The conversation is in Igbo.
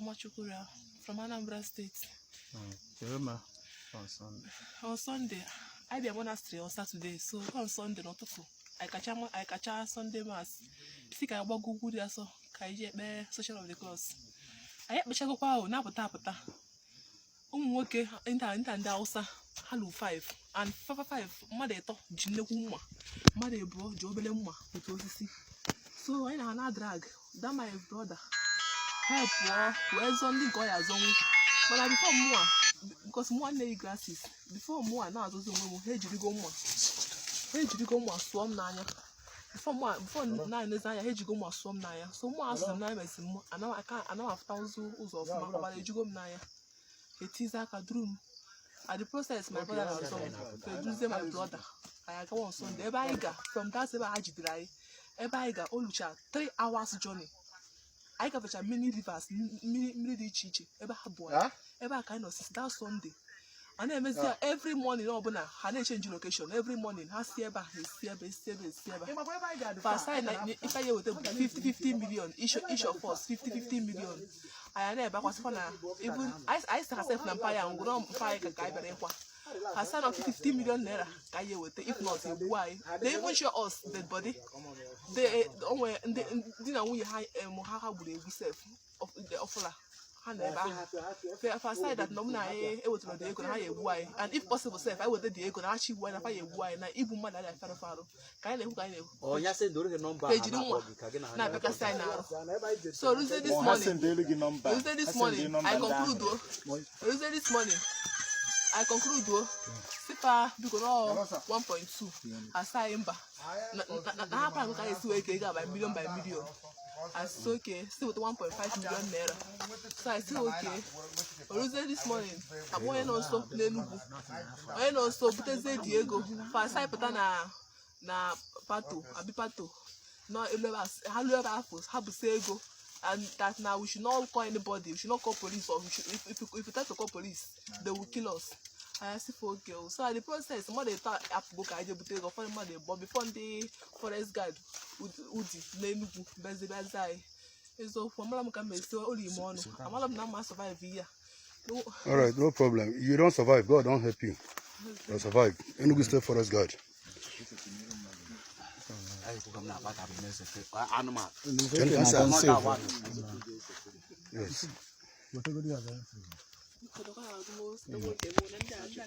Ifeoma Chukwura from Anambra State. Chere ma on Sunday. On Sunday, I bịa monastery on Saturday, so on Sunday n'ụtụtụ, anyị kacha Sunday Mass. Si ka anyị gbago ugwu dị asọ ka anyị jee kpee Station of the Cross. Anyị ekpechagokwa ahụ na-apụta apụta. Ụmụ nwoke nta nta ndị Hausa ha lụ 5 and 5 5, mmadụ ịtọ ji nnekwu mma, mmadụ abụọ ji obere mma otu osisi. So anyị na ha na drag that my brother help pụọ wee zọọ ndị nke ọ ya azọnwu, mana before mụa, because mụa na-eyi glasses, before mụa na-azọzi onwe m, ha ejirigo mma sụọ m n'anya. Before mụa, before na-enezi anya, ha ejigo mma sụọ m n'anya. So mụa asụrụ m n'anya mesi m anaghị afụta ụzọ ọfụma. Ọbara ejugo m n'anya. Etizie aka duru m. At the process, my brother na-azọ m, eduzie my brother, anyị agawa on Sunday. Ebe anyị ga from that, ebe ha jidere anyị, ebe anyị ga olucha 3 hours journey. Anyị gafecha many rivers, mmiri mmiri dị iche iche ebe ha bụ anyị. Ebe a ka anyị nọ since that Sunday. A na-emezi ya every morning ọbụla, ha na-echange location every morning. Ha si ebe a, ha esi ebe, esi ebe, esi ebe a. Pasai na ife anyị eweta bụ 50 50 million each of us, 50 50 million. Anyị na-ebe akwasịkwa na even anyị sara sef na mpa ya ngwụrọ mpa anyị ka anyị bịara ịkwa ha sign up 50 million naira ka anyị eweta, if not egbu anyị. They even show us dead body. They onwe ndị di na nwunye ha ha gburu egbu sef ọfụla ha na ebe ahụ. Fa side that na ọ bụ na anyị ewetara the ego na ha ya egbu anyị, and if possible sef, anyị weta the ego na ha chi igbu anyị, na fa ya egbu anyị, na igbu mmadụ adịghị farụ farụ ka anyị na-ekwu, ka anyị na-ekwu. Ọnya sendoro gị nọmba Ha ha ejiri na-akpọ nwa gị ka gị na ha na-abịakasị anyị n'arụ. So ruzie this Ma ha morning, sendelu gị nọmba. ruzie this Ha send morning, nọmba I ndị ahụ. conclude o, ruzie this morning, I conclude o, sifa biko nọ 1.2. Asa anyị mba na ha plan ka anyị esi wee kee ego a by million by million. I say okay, still with 1.5 million naira. So I say okay. Oruzie this morning, akpọ onye nọ nso n'Enugwu, onye nọ nso butezie dị ego. Fa sa pụta na pato abi pato nọ elu ebe a, ha luo ebe afọ ha busa ego, and that now we should not call anybody, we should not call police, or we should, if we try to call police, they will kill us. Anyị sị for okay o. So at the process, mmadụ ịtọ apụgo ka anyị jee bute ego, ụfọdụ mmadụ ịbọ before ndị forest guard udi n'Enugwu bezi bịazi anyị. Eziokwu, amara m ka m esi ụlọ ime ọnụ, amara m na mma survive ihe a. No. All right, no problem. You don't survive. God don't help you. You survive. Enugu State Forest Guard. Anyị kwuga m na-akpa ka bụ na-esefe anụmanụ. Can you answer? Yes. Biko, dọkwa na azụ m, o site nwoke m na ndị a.